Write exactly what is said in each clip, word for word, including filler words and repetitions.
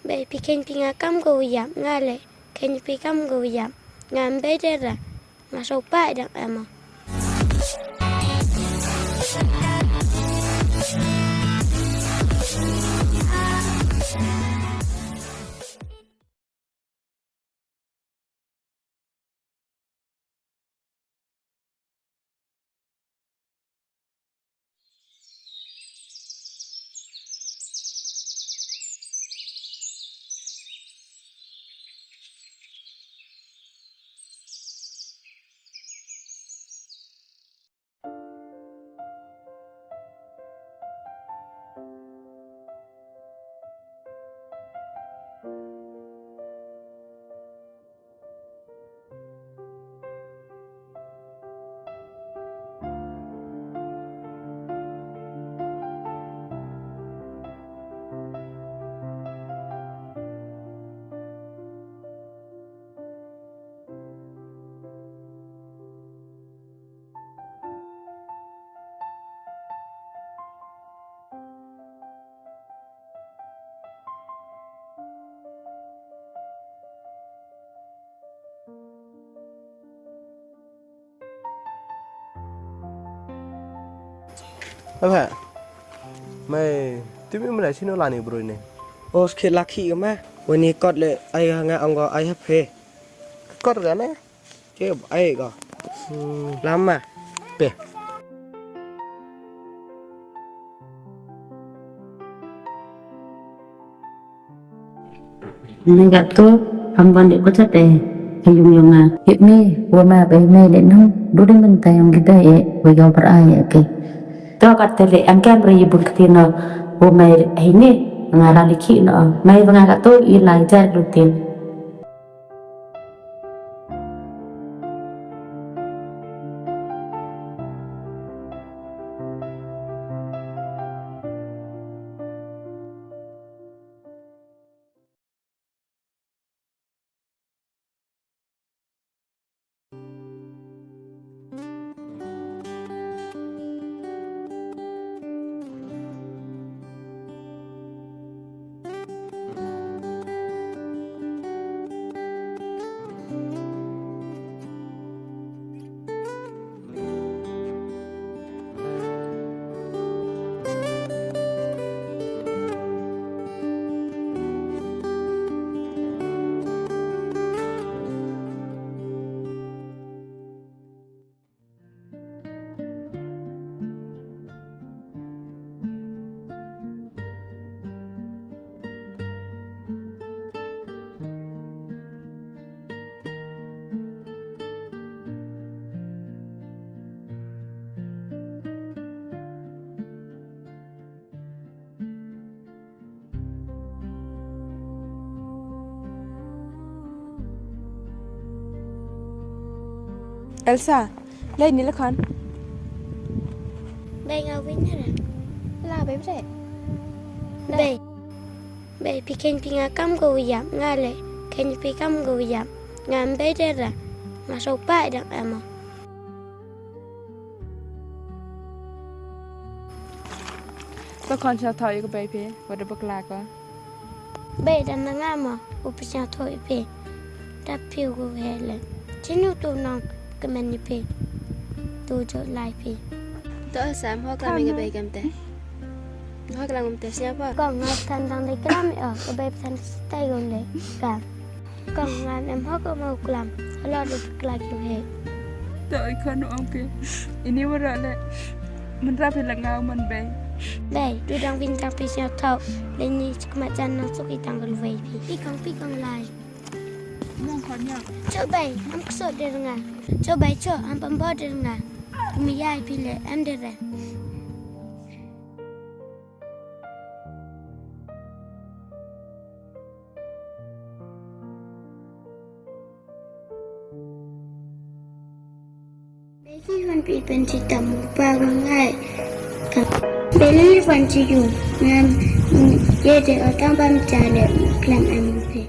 Bei phi kheiñ phi nga kam ko u ïap, nga leh kheiñ phi kam ko u ïap. Ngam bei de ra. Nga sngewbha dang em. Aba, mai, timi mana sino lani bro ini. O, skit laki ke ma. Wani kot le ai nga ong ko ai ha phe. Kot ka ne? Ke ai ko. Hmm. Lama. Pe. Nang ka tu, ham ban dek ko chat eh. Ayung yung ah. Yep mi, wa ma bai mai le nung. Duding bentai yang kita eh, wa yau berai eh, okay. To ka tele, ang kem ri bun ketino, wa mai eh ni, nga rali ki no. Mai banga ka tu, ilai jar lutin. Elsa, lai ni la khon. Bei nga win hara. La bei bre. Bei. Bei phi kheiñ phi nga kam ko u ïap, nga leh kheiñ phi kam ko u ïap. Ngam bei de ra. Nga sngewbha dang em. Ko khon sngewthuh ïa ka bei phi, wat da bakla ko. Bei da na nga mo, u phi sngewthuh ïa phi. Da phi u ko he le. Chinu tu nong kmen ïa phi. Tu jot lai phi. To Elsa, em hok lam ïa ka bei kam te. Em hok lam kam te, sngewbha. Ko nga than dang dei klam ïa, ka bei than stai ko le. Ka. Kong ngan em hok mo klam. Hala du kla ki he. To i khon ong phi. Ini wara le. Mynta phi la ngaw man bei. Bei, du dang win tang phi sngewthuh. Le ni chikmat jan nang suk i tang ka luwei phi. Pi kong, pi kong lai. Mong khon ïa. Cho bei, am kso der nga. Cho bei cho, am pambo der nga. Mi yai phi le, am der. Beki hon pi pen ci tam pa ngai. Beli hon ci yu ngam ye de otam pam jale klam am pe.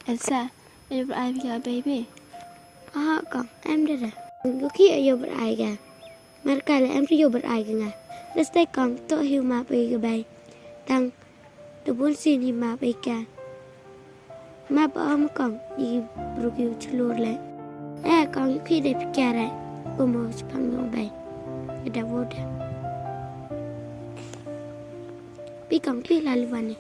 Elsa, ïoh bar ai ka baby. Ah, kong, em dada. Ïoh ki ïoh bar ai ka. Mar ka la em ri ïoh bar ai ka nga. Leste kong, to hiu ma bai ka bai. Tang, to bun sin hi ma bai ka. Ma ba om kong, i bruk ïoh chlur le. Eh, kong, ïoh ki dei pikir ai. Umo chipang ïoh bai. Ada woda. Pi kong, pi lalu wane.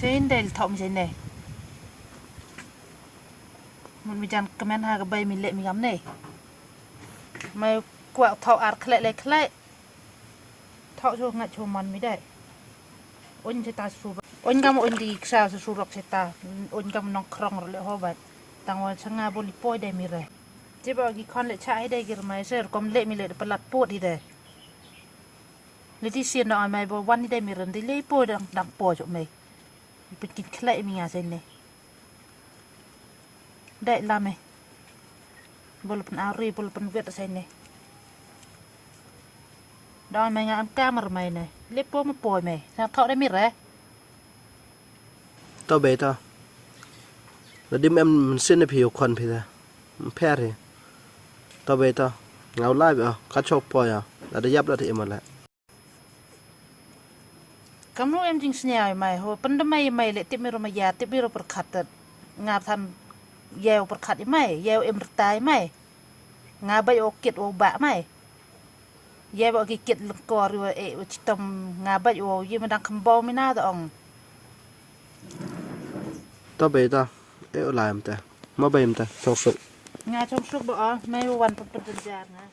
Sien dei thok mi sien ne. Mut mi jan kmen ha ka bai mi leh mi kam ne. Mai kwah thok ar khleh le khleh. Thok shu ngat shu mon mi dei. Oin seta su. Oin kam oin di ksa su su rok seta. Oin kam nong krong ro le ho bat. Tang wan sanga boli poi dei mi re. Jiba gi khon le cha hi dei gir mai ser kom leh mi le palat pot hi dei. Leti sien no amai bo wan ni dei mi ren dei lei po dang dang po jok mei. Pynkin khlei mi nga sien ne. Dei la mei. Bol pyn ari bol pyn wet sien ne. Dang mei nga am kamar mei ne. Lei po ma po mei. Sang thok dei mi re. To bei to. La dim em mynsiem ne phi u khon phi ta. Mpher hi. To bei to. Nga u lai be o. Ka chok poi o. La da yap la te em o le. Kamnu em jingsngew i mai ho. Pyndem mai i mai le tip mi ro ma ya tip mi ro pyrkhat tat. Nga than yeu pyrkhat i mai. Yeu em rta i mai. Nga bai o kit o ba mai. Ye ba ki kit lengkor wa e wa chitom nga ba wa ye ma dang khambau mina da ong. To bei to e u lai mte. Ma bei mte chong suk. Nga chong suk ba o mai wan pynpyn jar nga.